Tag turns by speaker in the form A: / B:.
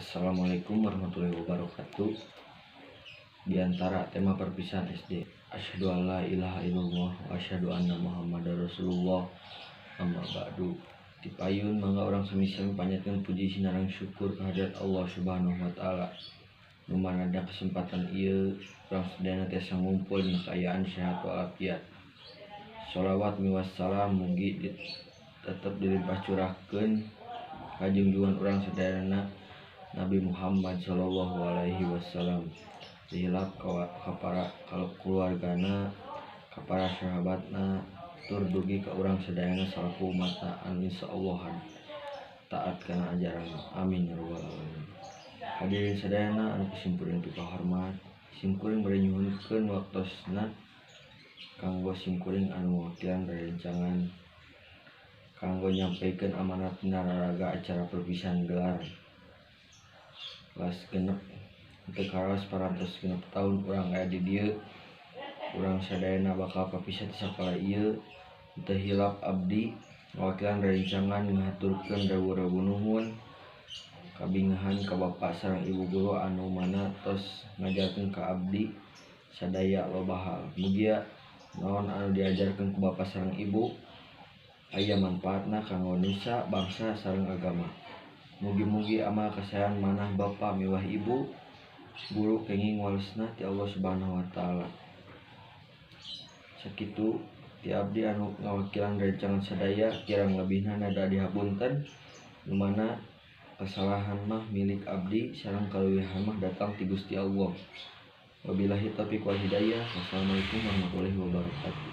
A: Assalamualaikum warahmatullahi wabarakatuh. Di antara tema perpisahan SD. Asyhadu alla ilaha illallah wa asyhadu anna Muhammadar Rasulullah. Amma ba'du. Tipayun mangga urang sami-sami panjatkeun puji sinareng syukur kehadirat Allah Subhanahu wa taala. Nu mana dina kesempatan ieu urang sadayana tiasa ngumpul dina kaayaan sehat walafiat. Sholawat miwah salam mugi tetep dilimpah curahkeun ka junjungan urang sadayana, Nabi Muhammad sallallahu alaihi wasallam, lihilap ka para keluargana, ka para sahabatna, tur dugi ka urang sadayana salaku umatna anu insyaallah taat kana ajaranna. Amin ya rabbal alamin. Hadirin sadayana anu ku simkuring pikahormat, simkuring bade nyuhunkeun waktosna kanggo simkuring anu ngawakilan rerencangan kanggo nyampaikan amanat dina raraga acara perpisahan gelar kelas 6. Teu karaos parantos 6 taun urang aya di dieu. Urang sadayana bakal papisah ti sakola ieu. Teu hilap abdi ngawakilan rerencangan ngahaturkeun rebu-rebu nuhun kabingahan ka bapak sareng ibu guru anu mana tos ngajarkeun ka abdi sadaya loba hal. Mugia naon anu diajarkeun ku bapak sareng ibu aya manfaatna kanggo nusa, bangsa, sareng agama. Mugi-mugi amal kasaean manah bapa miwah ibu guru kenging walesna ti Allah Subhanahu wa taala. Sakitu ti abdi anu ngawakilan rerencangan sadaya, kirang lebihna nada dihapunten, nu mana kesalahan mah milik abdi sareng kaleuwihan mah datang ti Gusti Allah. Wabillahi taufiq wal hidayah. Wassalamualaikum warahmatullahi wabarakatuh.